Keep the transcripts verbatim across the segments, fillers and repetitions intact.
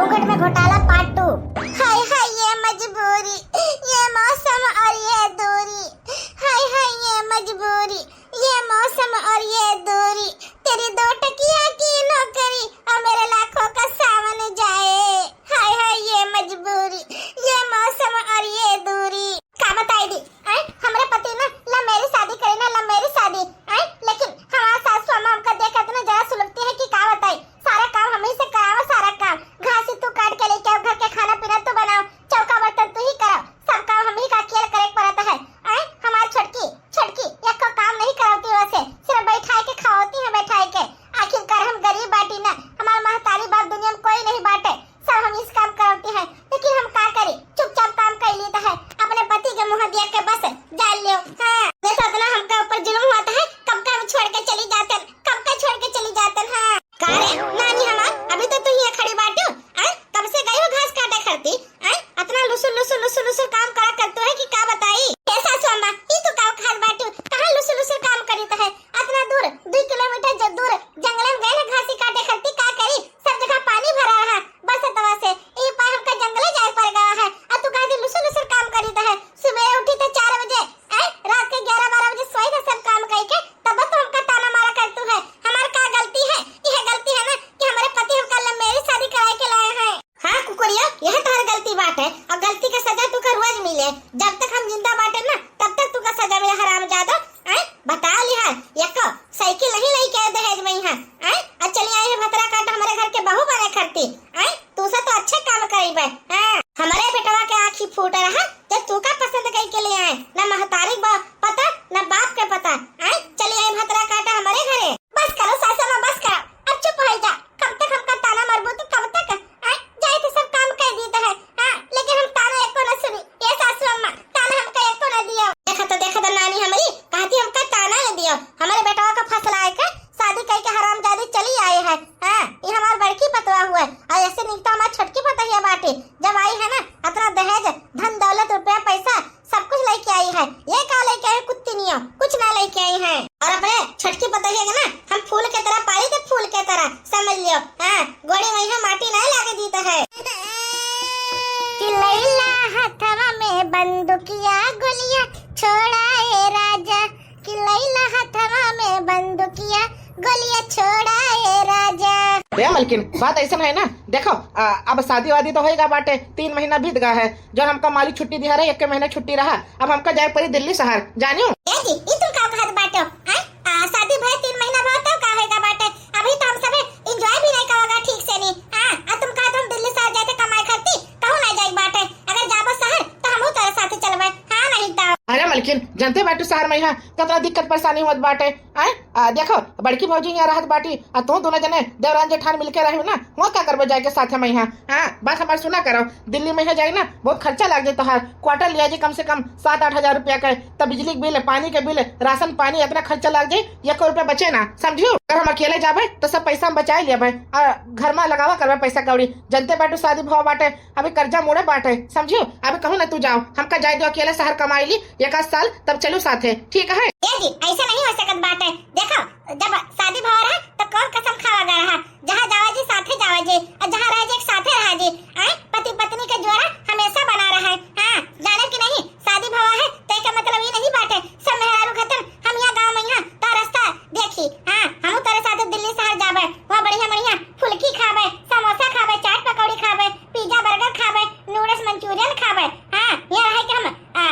घूंघट में घोटाला पार्ट टू। हाय हाय ये मजबूरी, ये मौसम और ये दूरी। हाय हाय ये मजबूरी, ये मौसम और ये दूरी। तेरी दो टकिया की नौकरी और मेरे लाखों का सावन जाए। हाय हाय ये मजबूरी, ये मौसम और ये दूरी। का बताई दी, आय? हमरे पति ना लव मैरिज शादी करे ना, लव मैरिज शादी, आय? लेकिन हमार सासू अम्मा हमका देख के इतना जरा सुलगती है कि का बताई। सारा काम हम ही से करावा, सारा काम। घास तू काट के लेके आओ, घर के खाना पीना तू बनाओ, चौका बर्तन तू ही कराओ, सब काम हम ही का अकेले करे के पड़त है। आय? हमार छोटकी, छोटकी एको काम नहीं करावती वैसे, सिर्फ बैठाए के खावती है, बैठाए के। आखिरकार हम गरीब बाटी ना, हमार महतारी बाप दुनिया में कोई नहीं बाटे, सब हम इस काम करती है, लेकिन हम का करी, चुपचाप काम कर लेता है, अपने पति के मुंह देख के बस जान लियो। हाँ, जैसे इतना हमका ऊपर जुल्म हुआ था है, कब का हम छोड़ के चली जाते, कब का छोड़ के चली जाते। हाँ, का रे नानी हमार, अभी तो तू ही खड़ी बाटू, आय? कब से गई हो घास काटे खरती, आय? इतना लुसुर लुसुर लुसुर लुसुर काम करा करतू है कि का बताई। ए सासू अम्मा, ई तू का खात बाटू, कहाँ लुसुर लुसुर काम करीत है, इतना दूर, दुई किलोमीटर ज-, दूर जंगल में गए घासी काटे खरती, का करी, सब जगह पानी भरा रहा बरसतवा से, ई पार हमका जंगले जाए पड़ गया है। आ तू कह दे लुसुर लुसुर काम करीत है, सुबह उठी तो चार बजे, आय, रात के ग्यारह बारह बजे सोई तो सब काम करके, तब तो हमका ताना मारा करतू है। हमार का गलती है? यह गलती है ना कि हमारे पति हमका लव मैरिज शादी कराए के लाए हैं। हाँ कुकुरिया, यह तोहर गलती बाटे, और गलती का सजा तू का रोज मिले। जब तक हम जिंदा बाटे ना, तब तक तू का सजा मिले, हरामजादा। आय, बता लिहा, एको साइकिल नहीं लेके आए दहेज में यहाँ, आय, और चली आई है भतरा काट हमारे घर के बहू बने खरती, आय, तू से तो अच्छे काम करीबे, हाँ, हमारे बेटवा के आँखी फूट रहा, तो तू का पसंद कई के ले आए, ना महतारी बा पता, ना बाप के पता, आय, चली आई भतरा काट हमारे घरे। बस करो सासू माँ, बस करो, अब चुप हो जा, कब तक हमका ताना मारबू तू, कब तक, आय, जाए तो सब काम कर दीता है, हाँ, लेकिन हम ताना एको ना सुनी, ये सासू अम्मा, ताना हमका एको ना दियो। देखा तो, देखा तो नानी हमारी, कहती हमका ताना न दियो, हमारे बेटवा का फसला है के शादी कई के हरामजादी चली आई है। हाँ, ये हमार बड़की पतवा हुए, और ऐसे निक तो हमार छोटकी पतहिया बाटे, जब आई है ना, इतना दहेज, धन दौलत, रुपया पैसा, सब कुछ लेके आई है। ये का लेके आई कुत्ती नियो, कुछ ना लेके आई है। और अपने छोटकी पतहिया के ना हम फूल के तरह पाली थे, फूल के तरह, समझ लियो। हाँ, गोड़ी वही माटी नहीं लागे दीता है। कि लैला हथवा में बंदुकिया, गोलियां छोड़ा ए राजा, कि लैला हथवा में बंदुकिया, गोलियां छोड़ा ए राजा। ए मलकिन, बात ऐसन है ना, देखो, आ, अब शादी वादी तो होएगा बाटे, तीन महीना बीत गया है, जो हमका मालिक छुट्टी दिया रहे, एक महीना छुट्टी रहा, अब हमका जाए पड़ी दिल्ली शहर, जानियो। ए जी, ई तुम का कहत बाटो, हैं? आ, शादी भय तीन महीना बाद तो का होएगा बाटे, अभी तो हम सबे enjoy भी नहीं करोगा ठीक से नहीं, हाँ, आ तुम कहत हम दिल्ली शहर जाए थे कमाई करती, कहूँ नहीं जाए बाटे, अगर जाबो शहर तो हमहू तोरे साथे चलबे, हाँ नहीं तो। अरे मलकिन, जानते बाटू शहर में यहाँ कितना दिक्कत परेशानी होत बाटे, आय? आ, देखो, बड़की भौजी यहाँ रहत बाटी, आ तू दोनों जने देवरान जेठान मिलके रहो ना, हुआ का करबो जाके साथे में यहाँ? हाँ, बात हमार सुना करो, दिल्ली में यहाँ जाई ना, बहुत खर्चा लाग जाई तोहार। क्वार्टर लिया जी, कम से कम सात आठ हजार रुपया के, तब बिजली के बिल, पानी के बिल, राशन पानी, इतना खर्चा लाग जाई, एको रुपया बचे ना, समझियो? अगर हम अकेले जाबे तो सब पैसा हम बचाए लेबे, आ घर में लगावा करबे पैसा कौड़ी। जनते बाटू शादी भवा बाटे, अभी कर्जा मुड़े बाटे, समझियो? अभी कहूँ ना तू जाओ, हमका जाए दो अकेले शहर कमाई ली एक आध साल, तब चलू साथे, ठीक है? ए जी, ऐसा नहीं हो सकत बाटे। देखो, जब शादी भवा रहा तो कौन कसम खावा गा रहा, जहाँ जावा जी साथे जावा जी, और जहाँ रह जी एक साथे रहा जी। आय, पति पत्नी का जोड़ा हमेशा बना रहा है। हाँ, जाने कि नहीं, शादी भवा है तो एकर मतलब ये नहीं बाटे सब मेहरारू खतम हम यहाँ गाँव में यहाँ तो रास्ता देखी। हाँ, हम तोरे साथे दिल्ली शहर जाबे, वहाँ बढ़िया बढ़िया फुल्की खाबे, समोसा खाबे, चाट पकौड़ी खाबे, पिज्जा बर्गर खाबे, नूडल्स मंचूरियन खाबे। हाँ, यहाँ रह के हम, आ,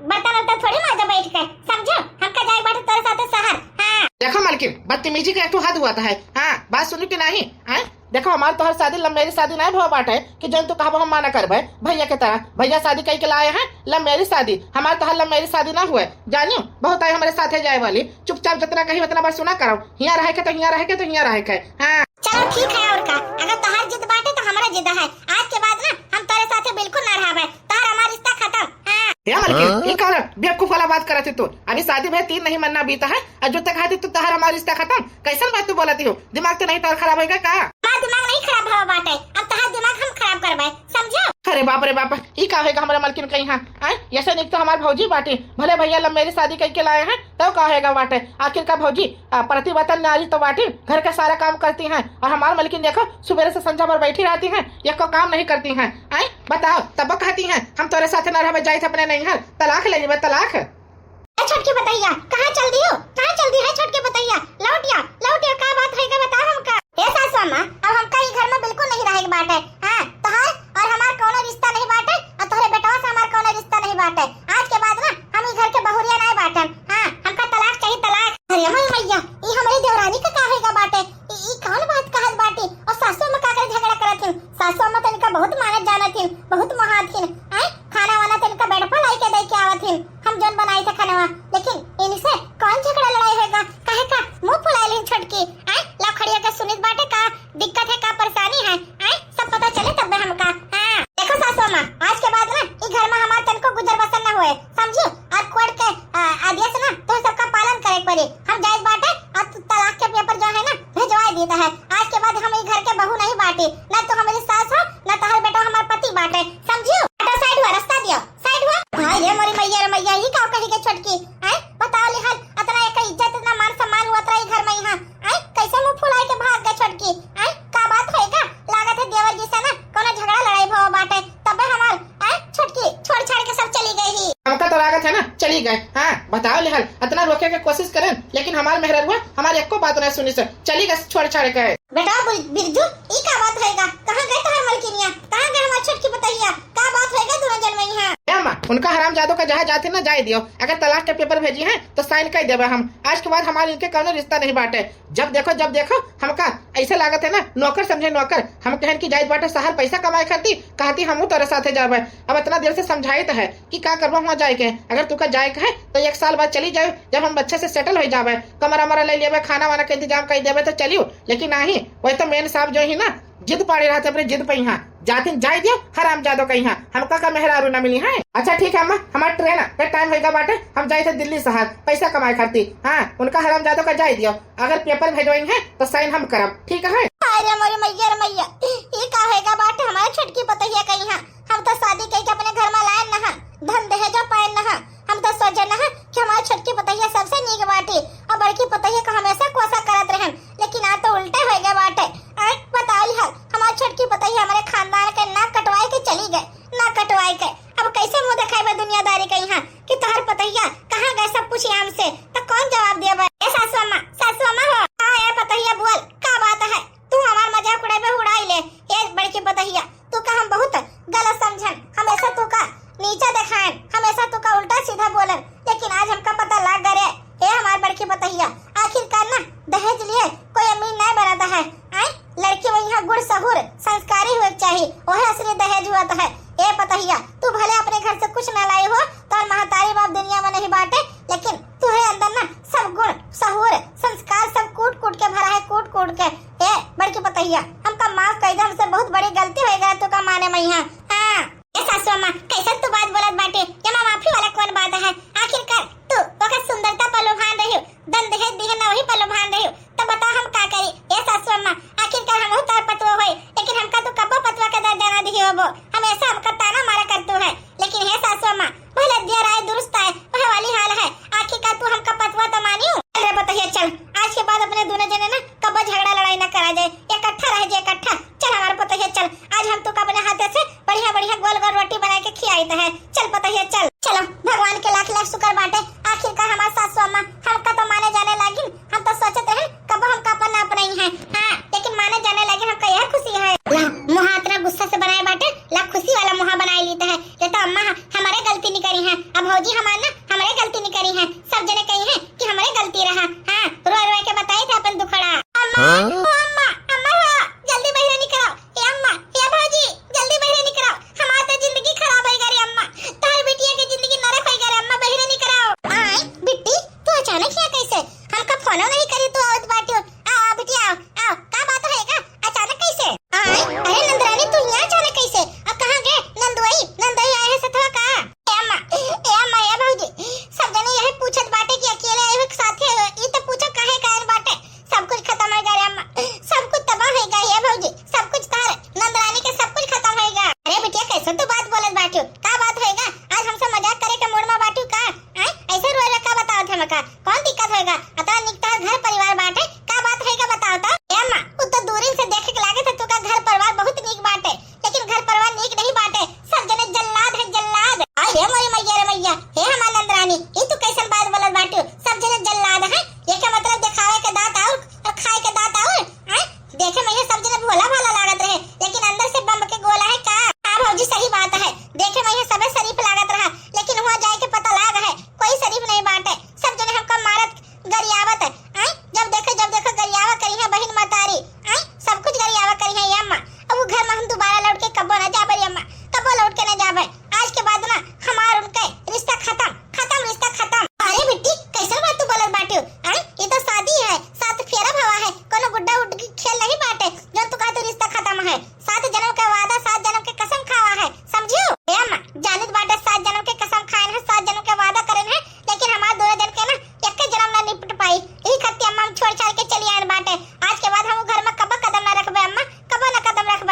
बर्तन उर्तन थोड़ी मांजे बैठ के, समझो? हमका जाए बाटे तोरे साथे शहर। हाँ। देखो मलकिन, बदतमीजी का एक ठो हद हुआ है। हाँ, बात सुनी कि नहीं? हाँ? देखो, हमार तोहर शादी लव मैरिज शादी नहीं भवा बाटे कि जौन तू कहबो हम माना करबे। भैया के तरह, भैया शादी कई के लाए हैं, लव मैरिज शादी। हमार तोहर लव मैरिज शादी ना हुए, जानियो? बहुत आई हमारे साथे जाए वाली। चुपचाप जितना कही उतना बार सुना करो। हियाँ रहे के तो हियाँ रहे के तो हियाँ रहे के। हाँ। चलो ठीक है, और का, अगर तोहार जिद बाटे तो हमारा जिद है, आज के बाद ना हम तोरे साथे बिल्कुल ना रहबे, तोहार हमार रिश्ता खत्म। हाँ। ए मलकिन, हाँ? ई कौन बेवकूफ वाला बात करत है तू? अभी शादी भय तीन नहीं महीना बीता है, और जो तक कहती तू तोहार हमार रिश्ता खत्म, कैसन बात तू बोलती हो? दिमाग तो नहीं तोहार खराब होएगा का? हमार दिमाग नहीं खराब हुआ बाटे, अब तोहार दिमाग हम खराब करबे, समझो? अरे बाप रे बाप, ई का होएगा हमरा मलकिन कइहाँ? आय, ऐसे निक तो हमार भौजी बाटी, भले भैया love marriage शादी कइके लाए हैं, तउ का होएगा बाटे? आखिर का भौजी, आ, पतिव्रता नारी तो बाटी, घर का सारा काम करती हैं, और हमार मलकिन देखो, सुबेरे से संझा भर बैठी रहती हैं, एको काम नहीं करती हैं। आय, बताओ, तब कहती हैं, "हम तोरे साथे ना रहबे, जाइत अपने नैहर, तलाक ले लेबे, तलाक।" ए छोटकी पतहिया, कहाँ चल दियो? कहाँ चल दी है छोटकी पतहिया? लौट या, लौट या, का बात है, का बताओ हमका। ए सासू अम्मा, अब हमका ई घर में बिल्कुल नहीं रहे के बाटे। हाँ, तोहार और हमार कौनो रिश्ता नहीं बाटे, और तोहरे बेटवा से हमार कौनो रिश्ता नहीं बाटे। आज के बाद ना हम ई घर के बहुरिया नहीं बाटन। हाँ, हमका तलाक चाहिए, तलाक। अरे हमारी मैया, ई हमारी देवरानी का का होएगा बाटे? ई, ई कौन बात कहत बाटी? और सासू अम्मा का करे झगड़ा करत हिन? सासू अम्मा तो इनका बहुत मानत जानत हिन, बहुत मोहात हिन। आय, खाना वाना तो इनका बेड पर लाई के दे के आवत हिन, हम जौन बनाई थे खानवा, लेकिन इनसे कौन झगड़ा लड़ाई होएगा? काहे का मुंह फुलाए लेन छोटकी? आय, लखड़िया के सुनित बाटे का दिक्कत है, का परेशानी है? आय, सब पता चले तब हमका। हाँ, देखो सासू अम्मा, आज के बाद ना ई घर में हमार तनको गुजर बसर ना होए, समझी? आज कोर्ट के, आ, आदेश ना तो सबका पालन करे के पड़ी। हम जाइत बाटे, अब तलाक के पेपर जो है ना भिजवाए देता है। आज के बाद हम ई घर के बहू नहीं बाटी, ना तो हमारी सास हो, ना तोहर बेटा हमार पति बाटे, समझियो? हटो, साइड हुआ, रास्ता दियो, साइड हुआ। हाय रे मोरी मैया रे मैया, ई का कही के छोटकी? आय, बताओ लिहाल, इतना एक इज्जत, इतना मान सम्मान हुआ तोरा ई घर में यहाँ। आय, कैसे मुंह फुलाए के भाग गए छोटकी? आय, का बात होएगा? लागत है देवर जी से ना कोनो झगड़ा लड़ाई भवा बाटे, तबे हमार, आय, छोटकी छोड़ छाड़ के सब चली गई ही। हमका तो लागत है ना चली गए। हाँ, बताओ लिहाल, इतना रोके के कोशिश करें, लेकिन हमार मेहररुआ हमार एको बात नहीं सुनी से चली गए छोड़ छाड़ के। बेटा बिर-, बिरजू, ई का बात होएगा? कहाँ गए तोहर मलकिनिया? कहाँ गए हमार छोटकी पतहिया? का बात होएगा दोनों जन में यहाँ? ए अम्मा, उनका हरामजादों का जहाँ जाते ना जाए दियो। अगर तलाक के पेपर भेजी हैं तो साइन कर देबे हम। आज के बाद हमार इनके कौनो रिश्ता नहीं बाटे। जब देखो, जब देखो हमका ऐसे लागत है ना नौकर समझे नौकर। हम कहन कि जाइत बाटे शहर पैसा कमाए खाती, कहती हमहू तोरे साथे जाबे। अब इतना देर से समझाइत है कि का करबो वहाँ जाए के। अगर तुका जाए के है तो एक साल बाद चली जाए, जब हम अच्छे से सेटल हो जाबे, कमरा मरा ले लेबे, खाना वाना के इंतजाम कर देबे तो चलियो। लेकिन नहीं, वही तो मेन साहब जो ही ना जिद पाड़े रहते अपने जिद पे यहाँ जातिन जाए दियो हरामजादो कइहाँ। हमका का मेहरारू ना मिली है? अच्छा ठीक है अम्मा, हमार ट्रेन के टाइम होइगा बाटे, हम जाइत है दिल्ली शहर पैसा कमाए खाती। हाँ, उनका हरामजादो का जाए दियो, अगर पेपर भेजवाई है तो साइन हम करब, ठीक है? हाय रे मोरी मैया रे मैया, ई का होइगा बाटे हमारे छोटकी पतहिया कइहाँ? हम तो शादी कइके अपने घर में लाए न हा, धन दहेजो पाए न हा। हम तो सोचे न हा कि हमारे छोटकी पतहिया सबसे नीक बाटी और बड़की पतहिया का हमेशा कोसा करत रहन, लेकिन आज तो उल्टे होइगा बाटे। आँख बताओ लिहाल, हमार छोटकी पतहिया हमारे खानदान के नाक कटवाए के चली गए, नाक कटवाए के। अब कैसे मुंह देखाइबे दुनियादारी कइहाँ कि तोहर पतहिया कहाँ गए, सब पूछी हमसे, तो कौन जवाब देबे? ए सासू अम्मा, सासू अम्मा हो, हाँ ए पतहिया बोल, का बात है? तू हमार मजाक उड़ाइबे, उड़ाई ले। ए बड़की पतहिया, तू का हम बहुत गलत समझन, हमेशा तू का नीचा देखाएन, हमेशा तू का उल्टा सीधा बोलन, लेकिन आज हमका पता लाग गए रे। ए हमार बड़की पतहिया, आखिरकार ना दहेज लिए कोई अमीर नहीं बनता है। आय, लड़की वही गुण सहूर संस्कारी हुए के चाहिए, वह असली दहेज हुआ तो है। ए पतहिया, तू भले अपने घर से कुछ ना लाई हो, तोर महतारी बाप दुनिया में नहीं बाटे, लेकिन तुहे अंदर ना सब गुण सहूर संस्कार सब कूट कूट के भरा है, कूट कूट के। ए बड़की पतहिया, हमका माफ कर दे, हमसे बहुत बड़ी गलती हो गया, तू का माने मैया। हाँ। ए सासू अम्मा, कैसन तू बात बोलत बाटे? एमा माफी वाला कौन बात है? आखिरकार तू ओकर सुंदरता पर लुभान रही हो, धन दहेज दिहे ना वही पर लुभान रही हो, तो बताओ हम का करी? ए सासू अम्मा, आखिरकार हमहू तार पतवा होई, लेकिन हमका तू कब्बो पतवा के दर्जा ना दिही होबो, हमेशा हमका ताना मारा करतू है। लेकिन हे सासू अम्मा, भले दिया राय दुरुस्त आए, वह वाली हाल है, आखिरकार तू हमका पतवा तो मानियो। चल रे पतहिया चल, आज के बाद अपने दोनों जने ना कब्बो झगड़ा लड़ाई ना करा जाए, इकट्ठा रह जाए, इकट्ठा। चल हमारे पतहिया चल, आज हम तू का अपने हाथे से बढ़िया बढ़िया गोल गोल रोटी बना के खियाइत है। चल पतहिया चल। चलो, भगवान के लाख लाख शुक्र बाटे, आखिरकार हमार सासू अम्मा हमका तो माने जाने लागिन। हम तो सोचत रहे कब हमका अपन ना अपनाई है। हाँ, लेकिन माने जाने लागिन, हमका यह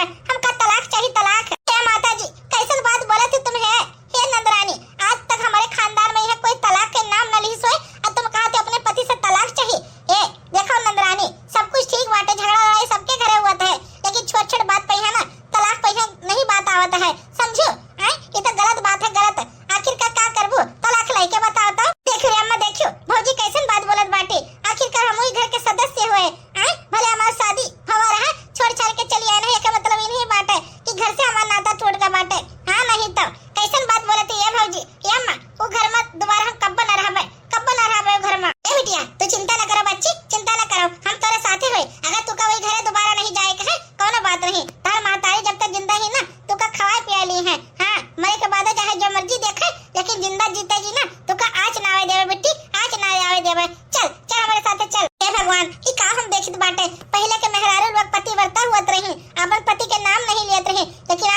हमका तलाक चाही, तलाक। हे माता जी, कैसन बात बोलत है तुम? हे, हे नंदरानी, आज तक हमरे खानदान में यह कोई तलाक के नाम न लिहिस होय, और तुम कहत हो अपने पति से तलाक चाही। ए, देखो नंदरानी, सब कुछ ठीक बाटे, झगड़ा लड़ाई सबके घरे हुआ है, लेकिन छोट छोट बात पे यहाँ ना तलाक पे यहाँ नहीं बात आवत है, समझो? हैं? ये तो गलत बात है, गलत। आखिर का का करबू? तलाक लइके बताओ तो। देखियो रे अम्मा, देखियो भौजी कैसन बात बोलत बाटे। आखिरकार हम वही घर के सदस्य हुए, हैं? भले हमार शादी भवा रहा, छोड़ छाड़ के चली आए नहीं, एकर मतलब ये नहीं बाटे कि घर से हमार नाता टूट गया बाटे। हाँ, नहीं तो कैसन बात बोलत है ये भौजी? ये अम्मा, वो घर में दोबारा हम कब्बो न रहबे, कब्बो न रहबे वो घर में। ए बिटिया, तू चिंता न करो बच्ची, चिंता न करो, हम तोरे साथे होए। अगर तू का वही घरे दोबारा नहीं जाए के है, कोनो बात नहीं। तार महतारी जब तक जिंदा ही ना, तू का खवाए पिया ली है। हाँ, मरे के बाद चाहे जो मर्जी देखे, लेकिन जिंदा जीते जी ना, तू का आँच ना आवे देवे बिट्टी, आँच ना आवे देवे। चल, चल हमारे साथे चल। हे भगवान, ई का हम देखित बाटे? पहले के मेहरारू लोग पतिव्रता हुअत रही, अपन पति के नाम नहीं लेत रही, लेकिन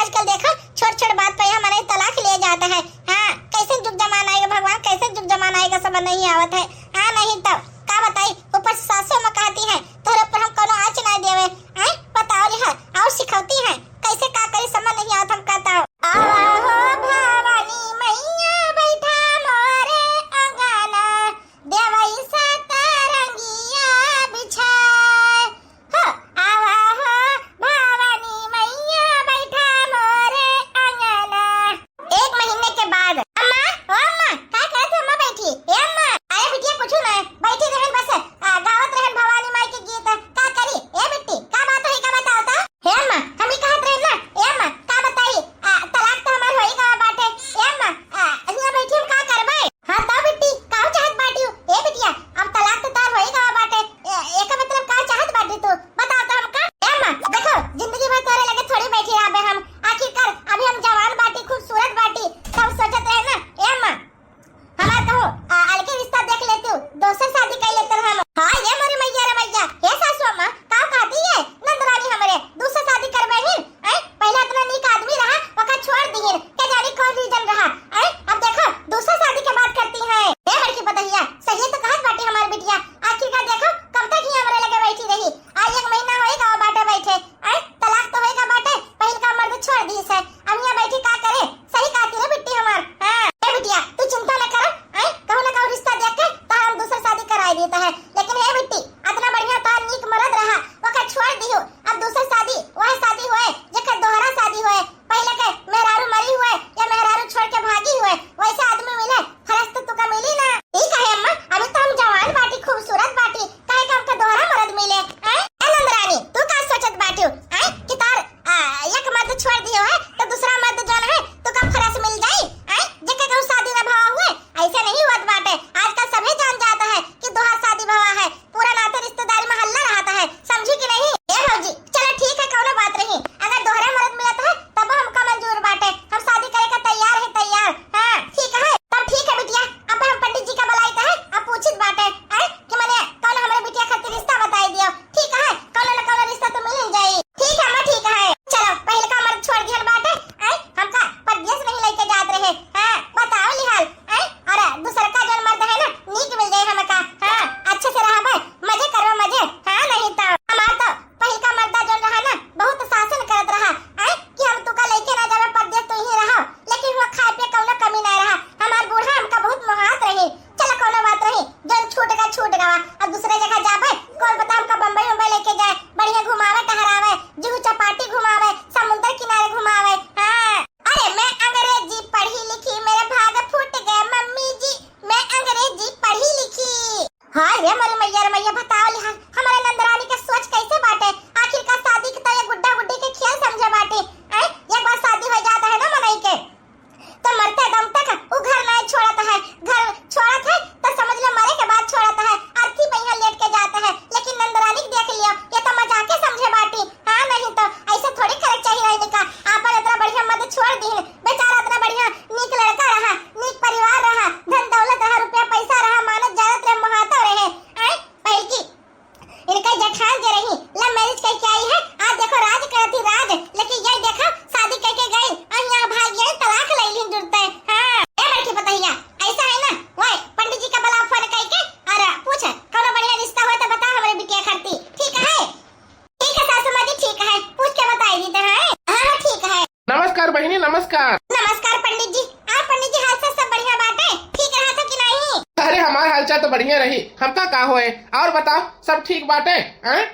नमस्कार बहिनी, नमस्कार। नमस्कार पंडित जी। और पंडित जी, हाल चाल सब बढ़िया बाटे? ठीक रहा था कि नहीं? अरे, हमार हाल चाल तो बढ़िया रही, हमका का होए। और बताओ, सब ठीक बाटे? हैं?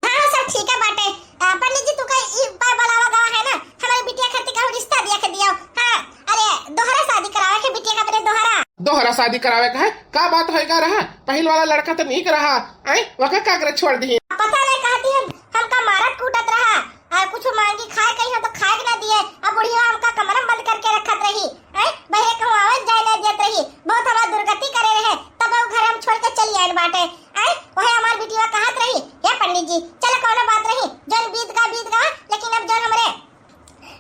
हाँ, हाँ, सब ठीक है बाटे। आ, पंडित जी, तू का ई बार बुलावा गवा है ना, हमारी बिटिया खातिर कहूँ रिश्ता देख दियो। हाँ, अरे, दोहरा शादी करावे के बिटिया का अपने, दोहरा। दोहरा शादी करावे का है? का बात होएगा रहा? पहिल वाला लड़का तो नीक रहा, आय, वका का करे छोड़ दी? पता नहीं, कहती हम, हमका मारत कूटत रहा, और कुछ मांगी खाए कही हम तो खाए के ना दिए, अब बुढ़िया हमका कमरा में बंद करके रखत रही, आय, बहरे कहूँ आवत जाए ना देत रही, बहुत हमार दुर्गति करे रहे, तब वो घर हम छोड़ के चली आयल बाटे। आय, वही हमार बिटिया कहत रही, "हे पंडित जी, चलो कौनो बात नहीं, जौन बीत गा बीत गा, लेकिन अब जौन हमरे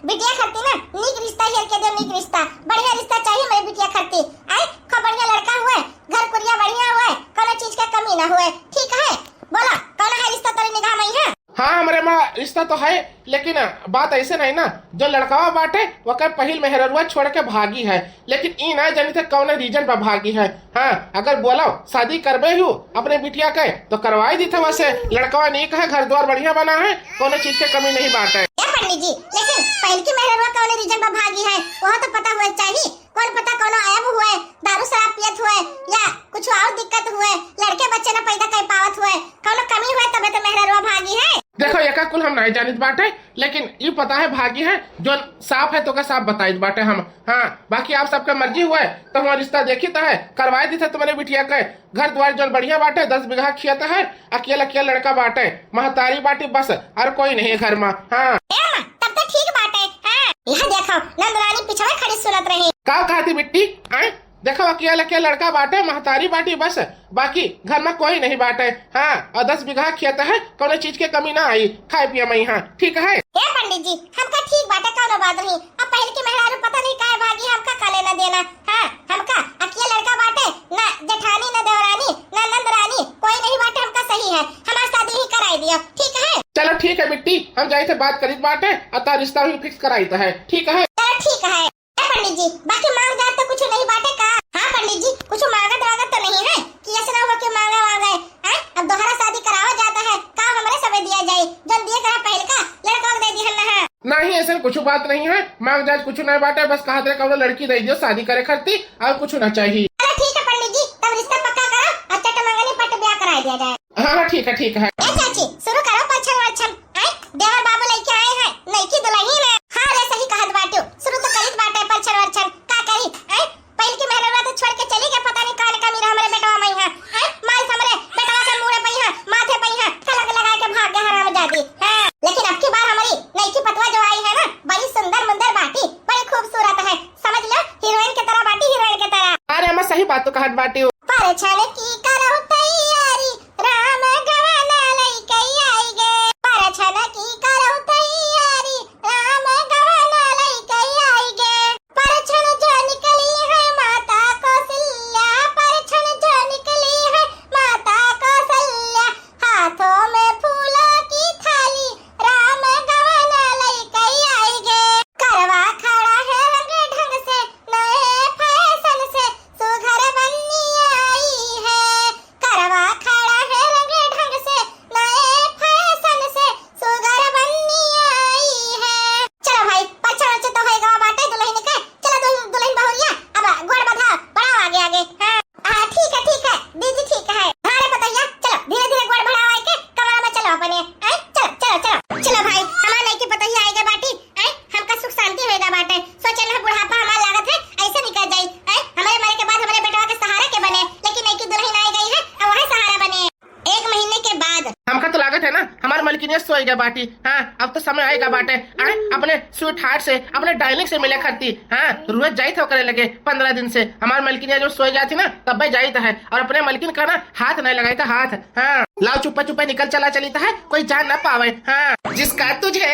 बिटिया खातिर ना नीक रिश्ता हेर के दो, नीक रिश्ता, बढ़िया रिश्ता चाहिए हमरे बिटिया खातिर। आय, खूब बढ़िया लड़का हुए, घर कुरिया बढ़िया हुए, कौनो चीज के कमी ना हुए, ठीक है? बोला, कौन है रिश्ता तोरे निगाह में है?" हाँ, हमरे माँ रिश्ता तो है, लेकिन बात ऐसे नहीं ना, जो लड़कवा बाटे, वकर पहिल मेहररुआ छोड़ के भागी है, लेकिन ई ना जानी थे कौन reason पर भागी है। हाँ, अगर बोलो शादी करबे हूँ अपने बिटिया के, तो करवाई दी थे, वैसे लड़कवा नीक है, घर द्वार बढ़िया बना है, कौनो चीज के कमी नहीं बाटे। ए पंडित जी, लेकिन पहिल की मेहररुआ कौन reason पर भागी है, वह तो पता हुआ चाहिए। कौन पता कौनो ऐब हुए, दारू शराब पियत हुए, या कुछ और दिक्कत हुए, लड़के बच्चे न पैदा कर पावत हुए, कौनो कमी हुए, तबे तो मेहररुआ भागी है। देखो, एका कुल हम नहीं जानित बाटे, लेकिन ई पता है भागी है, जो साफ है तो का साफ बताइत बाटे हम। हाँ, बाकी आप सबके मर्जी हुए तो हमार रिश्ता देखी तो है, करवाए दी थे तुम्हारे बिटिया के। घर द्वार जौन बढ़िया बाटे, दस बीघा खेत है, अकेला अकेला लड़का बाटे, महतारी बाटी बस, और कोई नहीं है घर में। हाँ। ए माँ, तब तो ठीक बाटे। हाँ, यह देखो, नंदरानी पिछवे खड़ी सुनत रही। का कहती बिट्टी? आय, देखो, अकेला अकेला लड़का बाटे, महतारी बाटी बस, बाकी घर में कोई नहीं बाटे। हाँ, और दस बीघा खेत है, कौनो चीज के कमी ना आई, खाए पिए में यहाँ, ठीक है? ए पंडित जी, हमका ठीक बाटे, कौनो बात नहीं। अब पहिल की मेहरारू पता नहीं काहे भागी, हमका का लेना देना। हाँ, हमका अकिया लड़का बाटे, ना जेठानी, ना देवरानी, ना नंद रानी, कोई नहीं बाटे, हमका सही है, हमार शादी ही कराई दियो, ठीक है? चलो ठीक है बिट्टी, हम जाई थे बात करीत बाटे, और तार रिश्ता भी fix कराई तो है, ठीक है? चलो ठीक है। ए पंडित जी, बाकी मांग जात तो कुछ नहीं बाटे का? हाँ पंडित जी, कुछ मांगत वांगत तो नहीं है कि ऐसे ना हो कि मांगा वांगा है, हैं? अब दोहरा शादी करावा जाता है, का हमरे सबे दिया जाए, जौन दिए करा पहिल का लड़का दे दिहन ना है। नहीं, ऐसे कुछ बात नहीं है, मांग जात कुछ नहीं बाटे, बस कहत रहे कौनो लड़की दे दियो शादी करे खातिर, और कुछ ना चाहिए। चलो ठीक है पंडित जी, तब रिश्ता पक्का करो और चट मंगनी पट ब्याह कराई दिया जाए। हाँ, हाँ, ठीक है, ठीक है। ए चाची, शुरू करो परछन वरछन। आय, देवर बाबू लइके आए हैं, नईकी दुलहिन है। हाँ रे, सही कहत बाटू, शुरू तो करीत बाटे परछन वरछन, का करी? आय, पहिल की मेहररुआ तो छोड़ के चली गए, पता नहीं कौन कमी रहा हमरे बेटवा में है। आय, माई हमरे बेटवा के मूड़े पे है, माथे पे है, कलंक लगा के भाग गए हरामजादी। हाँ, लेकिन अब की बार हमारी नईकी पतवा जो आई है ना, बड़ी सुंदर मुंदर बाटी, बड़ी खूबसूरत है, समझ लो हीरोइन के तरह बाटी, हीरोइन के तरह। अरे अम्मा, सही बात तो कहत बाटी। परछन की करो तैयारी, राम गवाना लइके आई गे। परछन की करो तैयारी, राम गवाना लइके आई गे। परछन जो निकली है माता कौशल्या, परछन जो निकली है माता कौशल्या। हाथों में फूलों की थाली, राम गवाना लइके आई गे। करवा खड़ा है रंग ढंग से, नए फैशन से सुघर बन्नी आई है। करवा खड़ा है रंग ढंग से, नए फैशन से सुघर बन्नी आई है। चलो भाई, परछन वरछन तो होएगा बाटे दुलहिन के। चलो दुलहिन, दुलहिन बहुरिया, अब गोड़ बढ़ाओ, बढ़ाओ आगे आगे। हाँ, हाँ, ठीक है, ठीक है दीदी, ठीक है। हाँ रे पतैया, चलो धीरे धीरे गोड़ बढ़ाओ आए के कमरा में चलो अपने। आए, चलो, चलो, चलो। चलो भाई, हमार नईकी पतैया आए के बाटी, आए, हमका सुख शांति होएगा बाटे। सोचे ना बुढ़ापा हमार लागत है, ऐसे निकल जाई। आए, हमारे मरे के बाद हमारे बेटवा के सहारा के बने, लेकिन नईकी दुलहिन आए गई है, अब वह सहारा बने। एक महीने के बाद। हमका तो लागत है ना, हमार मलकिनिया सोई गए बाटी। हाँ, अब तो समय आएगा बाटे, आए, अपने sweetheart से, अपने darling से मिले खाती। हाँ, रोज जाई थे ओकरे लगे पन्द्रह दिन से। हमार मलकिनिया जब सोई जाती ना, तब जाई थे, और अपने मलकिन का ना हाथ नहीं लगाई था, हाथ। हाँ, लाओ चुप्पा चुप्पा निकल चला चली था, कोई जान ना पावे। हाँ, जिसका तुझे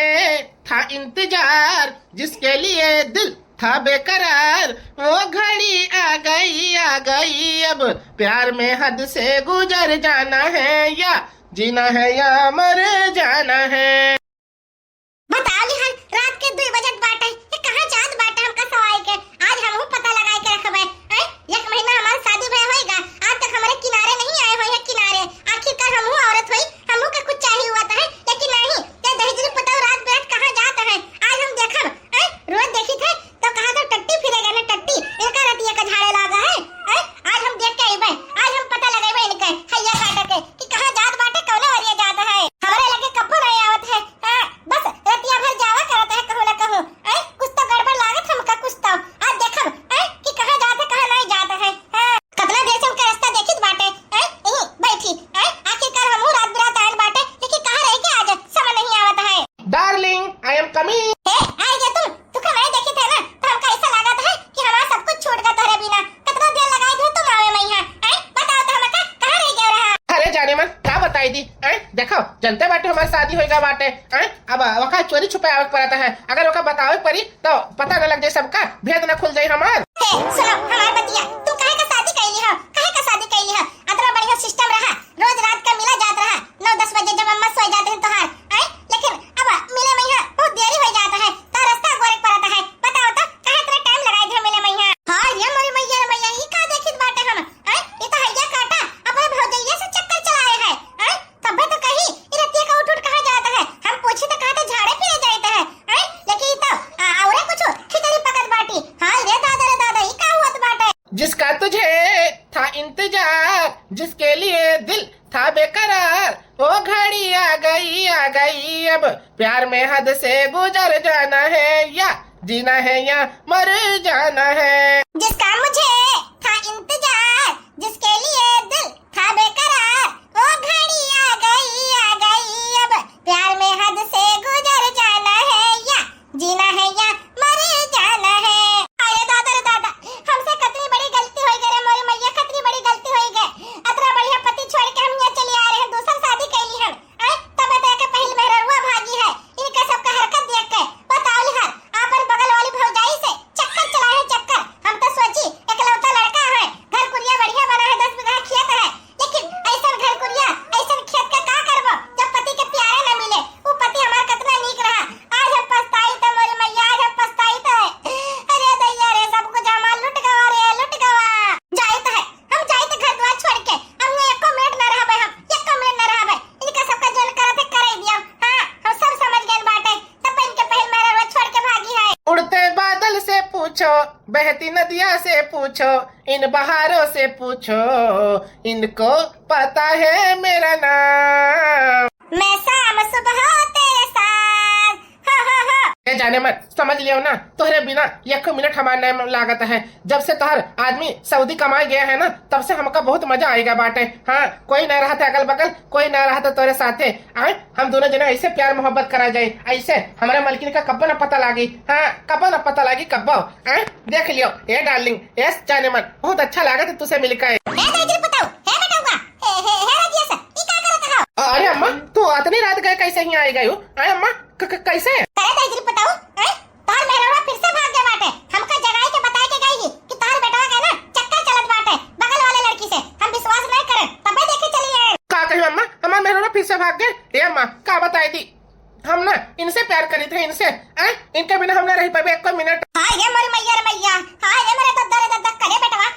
था इंतजार, जिसके लिए दिल था बेकरार, वो घड़ी आ गई, आ गई, अब प्यार में हद से गुजर जाना है, या जीना है या मर जाना है। बताओ निहाल, रात के दुई बजत बाटे, ये कहाँ जात बाटे हमका सवाई के? आज हमहू पता लगाए के रखबे। हैं? एक महीना हमार शादी भय होइगा, आज तक हमरे किनारे नहीं आए होई है किनारे। आखिरकार हमहू औरत होई, हमहू के कुछ चाहिए हुआ तो है, लेकिन नहीं, ये दहिजरी पुतौ रात बिरात कहाँ जात है? आज हम देखब, हैं? I am coming। हे, आइ गया तुम। तुका मैं देखी थे ना, तो हमका ऐसा लागत है कि हमारा सब कुछ छूट गया तोहरे बिना। कितना देर लगाई दे तुम आवे में यहाँ, हैं? बताओ तो हमका, कहाँ रह गया रहा? अरे जाने मन, का बताई दी, हैं? देखो, जनते बाटे हमार शादी होइगा बाटे, हैं? अब वका चोरी छुपे आवे के पड़ता है। अगर वका बतावे के पड़ी, तो पता न लग जाए सबका, भेद न खुल जाए हमार। हे, सुनो, हमार बतिया, तुम काहे का शादी कैली हो? काहे का शादी कैली हो? अतना बढ़िया system रहा, रोज रात का मिला जात रहा, नौ दस बजे जब अम्मा सोए जाते हैं तोहार, आए? लेकिन अब मिले में यहाँ बहुत देरी हो जाता है, तो रास्ता गोरे के पड़ता है। बताओ तो, काहे इतना time लगाई दे मिले में यहाँ? हाँ, ये मोरी मैया रे मैया, ई का देखित बाटे हम, आए? ई तो हैया काटा, अपने भौजैया से चक्कर चलाए है, आए? तबे तो कही, ई रतिया का उठ उठ कहाँ जाता है? हम पूछी तो कहते झाड़े फिरे जाता है, आए? लेकिन ई तो, आ, औरे कुछ खिचड़ी पकत बाटी। हाँ रे दादा, रे दादा, ई का हुआ बाटे? जिसका तुझे था इंतजार, जिसके लिए दिल था बेकरार, वो घड़ी आ गई, आ गई अब। प्यार में हद से गुजर जाना है, या जीना है या मर जाना है। जिसका मुझे था इंतजार, जिसके लिए दिल था बेकरार, वो घड़ी आ गई, आ गई अब। प्यार में हद से गुजर जाना है, या जीना है या मर जाना है। अरे दादा रे दादा, हमसे कतनी बड़ी गलती होइ गई रे मोरी मैया, कतनी बड़ी गलती होइ गई। अतना बढ़िया पति छोड़ के हम यहाँ चली आ रहे हैं, दूसर शादी कैली हम। आए, तब तो एके पहिल मेहररुआ भागी है। इनका सबका हरकत देख के बताओ लिहार, आपन बगल वाली भौजाई से चक्कर चलाए है चक्कर। हम तो सोची एकलौता लड़का है, घर कुरिया बढ़िया बना है, दस बीघा खेत है, लेकिन ऐसन घर कुरिया, ऐसन खेत के का करबो, जब पति के प्यारे न मिले। वो पति हमार कितना नीक रहा। आज हम पछताई तो मोरी मैया, आज हम पछताई तो। अरे दैया रे, सब कुछ हमार लुट गवा रे, लुट गवा। जाइत है, हम जाइत घर द्वार छोड़ के, हम यहाँ एको मिनट न रहबे, हम एको मिनट न रहबे। इनका सबका जौन करत है, करे दिया। हाँ, हम सब समझ गए बाटे, तब इनके पहिल मेहररुआ छोड़ के भागी है। उड़ते बादल से पूछो, बहती नदिया से पूछो, इन बहारों से पूछो, इनको पता है मेरा नाम। मैं शाम सुबह तेरे साथ, हा, हा, हा। ए जाने मन, समझ लियो ना, तोहरे बिना एक मिनट हमार नहीं लागत है। जब से तोहर आदमी सऊदी कमाए गया है ना, तब से हमका बहुत मजा आएगा बाटे। हाँ, कोई ना रहते अगल बगल, कोई ना रहते तोरे साथे। आए, हम दोनों जने ऐसे प्यार मोहब्बत करा जाए, ऐसे हमारे मलकिन का कब्बो ना पता लागी। हाँ, कब्बो ना पता लागी, कब्बो। आए, देख लियो, ए डार्लिंग, ए जाने मन, बहुत अच्छा लागत है तुसे मिलकर। हे दाई जी बताओ, हे बेटौआ, हे, हे, हे रजिया से, ई का करत हो? अरे अम्मा, तू अतनी रात गए कैसे ही आई गयू? आए अम्मा, क-, क-, कैसे? अरे दाई जी बताओ, हैं? तोहर मेहरवा फिर से भाग गए बाटे। हमका जगाई के बताए के गई ही कि तोहर बेटवा के ना चक्कर चलत बाटे बगल वाले लड़की से। हम विश्वास नहीं करन, तबे देखे चली आए। का कही अम्मा, हमार मेहरवा फिर से भाग गए? ए अम्मा, का बताई दी? हम ना इनसे प्यार करी थे, इनसे। आए, इनके बिना हम ना रह पाबे एको मिनट। हाय रे मोरी मैया रे मैया, हाय रे मोरे दद्दा रे दद्दा, करे बेटवा,